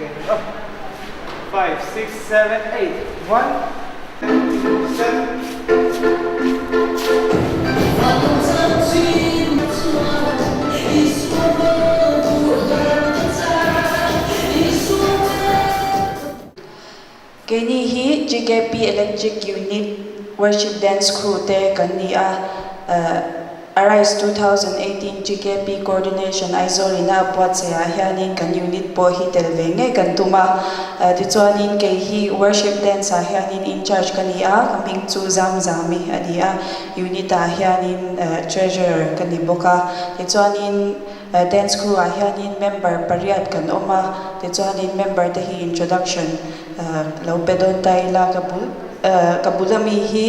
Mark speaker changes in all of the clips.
Speaker 1: Okay, up. 5, 6, 7, 8. 1, 2, 7.
Speaker 2: Keini hi GKP Electric Unit Worship Dance Crew te kan ni a, Arise 2018 GKP Coordination Aizawl ina a buatsaih ah hianin kan unit pawh hi tel ve ngei kan tum a, tichuanin kei hi Worship Dance ah hianin in charge ka ni a, ka hming chu Zamzami a ni a, unit ah hianin Treasurer ka ni bawk a, tichuanin Dance crew ah hianin member pariat kan awm a, tichuanin member te hi introduction lo pe dawn ta ila ka bul ka bul ami hi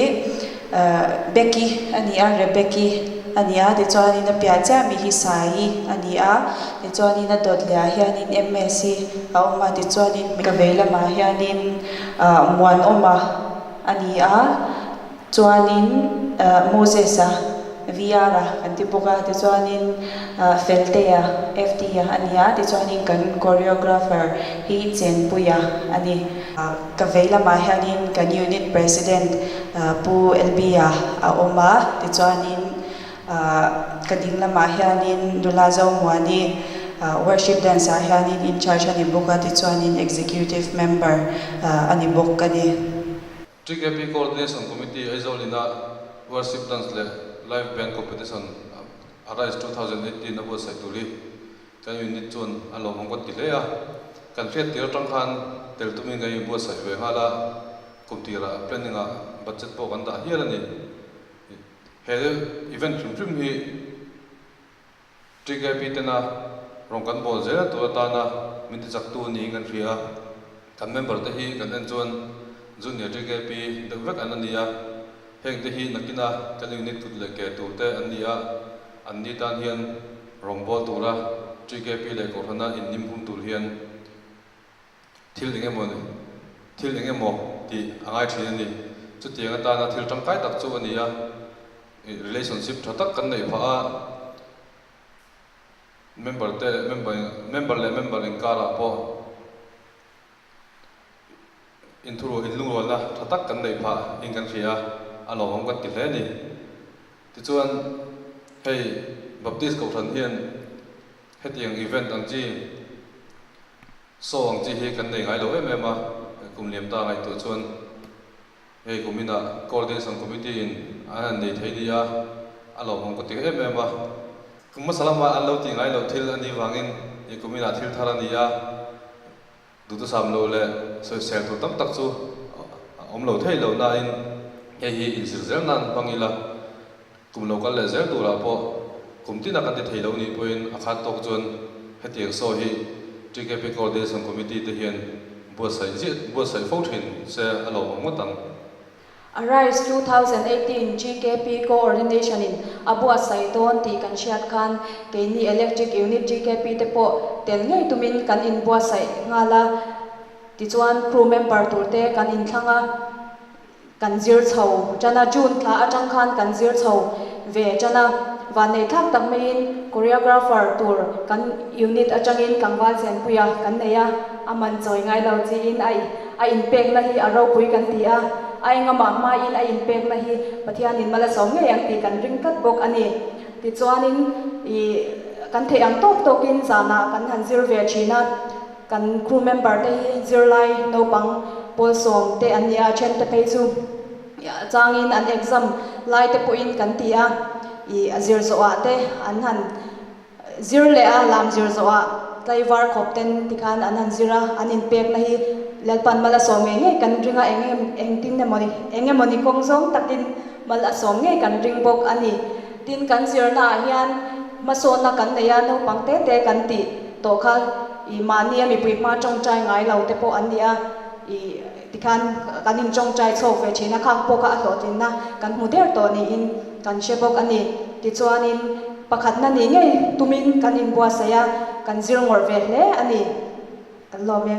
Speaker 2: Becky a ni a, Rebecki a ni a, tichuanin a piah chiah ami hi Saii a ni a, tichuanin a dawt leh ah hianin MS hi a awm a, tichuanin ka vei lamah hianin Muanawma a ni a. Chuanin Moses-a, VR-a kan ti bawk a, tichuanin Feltea, FT-a a ni a, tichuanin kan choreographer hi Chenpuia a ni. Ka vei lamah hianin kan unit president Pu LB-a a awm a, tichuanin ka ding lamah hianin Nula Zomuani worship dance-ah hianin in charge a ni bawk a, tichuanin executive member a ni bawk a ni.
Speaker 3: TKP Coordination Committee Aizawl ina Worship Dance leh Live Band Competition Arise 2018 a buatsaih tur hi kan unit chuan a lawmawm kan ti hle a. Kan hriat tir atang khan tel tumin kan inbuatsaih ve nghal a, kum tirah planning ah budget pawh kan dah hial a ni. He event hrim hrim hi TKP tena rawn kan bawl zel tur atana min tichaktu niin kan hria a, kan member te hi kan en chuan Junior TKP deuh vek an la ni a, heng te hi nakina kan unit kut leh ke tur te an ni a, an ni tan hian rawngbâwl tura TKP leh Kohhrana inhnim hum tur hian thil eng emaw thil eng emaw tih a ngai thin a ni. Chutiang atana thil tangkai tak chu a ni a, relationship tha tak kan neih phah a, member te member member leh member inkarah pawh inthuru inlungrualna tha tak kan neih phah in kan hria a, a lawmawm kan ti hle a ni. Tichuan hei Baptist Kohhran hian Hetiang event ang chi, show ang chi hi kan nei ngai lo em em a, kum liam ta ngaihtuah chuan hei kum inah Coordination Committee in an han nei thei ni a, a lawmawm ka ti em em a. Kum hmasa lama an lo tih ngai loh thil a nih vangin i kum inah thil thar a ni a, duhthusam lo leh sawisel tur tam tak chu a awm lo thei lo nain hei hi inzir zel nan hmang ila. Kum lo kal leh zel turah pawh kum tina kan ti thei lo nih pawhin a khat tawk chuan hetiang saw hi TKP Coordination Committee te hian buatsaih ziah buatsaih fo thin se a lawmawm ngawt ang.
Speaker 4: Arise 2018 GKP Coordination in a buatsaih dawn tih kan hriat khan keini Electric Unit GKP te pawh tel ngei tumin kan inbuatsaih nghal a, tichuan crew member turte kan inthlang a. Kan zir chho tan a, June thla atang khan kan zir chho ve tan a, vanneih thlak tak maiin choreographer tur kan unit atangin tlangval chenpuia kan nei a, a man chawi ngai lo chiin a a inpekna hi a ropui kan ti a, a engamah hmain a inpekna hi Pathianin mal a sawm ngei ang tih kan ring tlat bawk a ni. Tichuanin ih kan theih ang tawk tawkin zanah kan han zir ve thin a. Kan crew member te hi zirlai naupang pawl sawm te an ni a, then te phei chu changin an exam lai te pawhin kan ti a, ih a zir zawhah te an han zir leh a, lam zir zawhah tlaivar khawp ten tikhan an han zir a, an inpekna hi Lalpan mal a sawm ngei ngei kan ring a, eng engtin emawni eng emawni kawng zawng takin mal a sawm ngei kan ring bawk a ni. Tin, kan zirnaah hian hmasawnna kan nei a, naupang te te kan tih tawh kha ih mahnia mipui hma tawngtai ngai lo te pawh an ni a, ih tikhan kan intawngtai chhawk ve thin a, khang pawh kha a hlawhtlinna kan hmu der tawh niin kan hre bawk a ni. Tichuanin pakhatna nih ngei tumin kan inbuatsaih a, kan zir ngawrh ve hle a ni. Kan lawm e.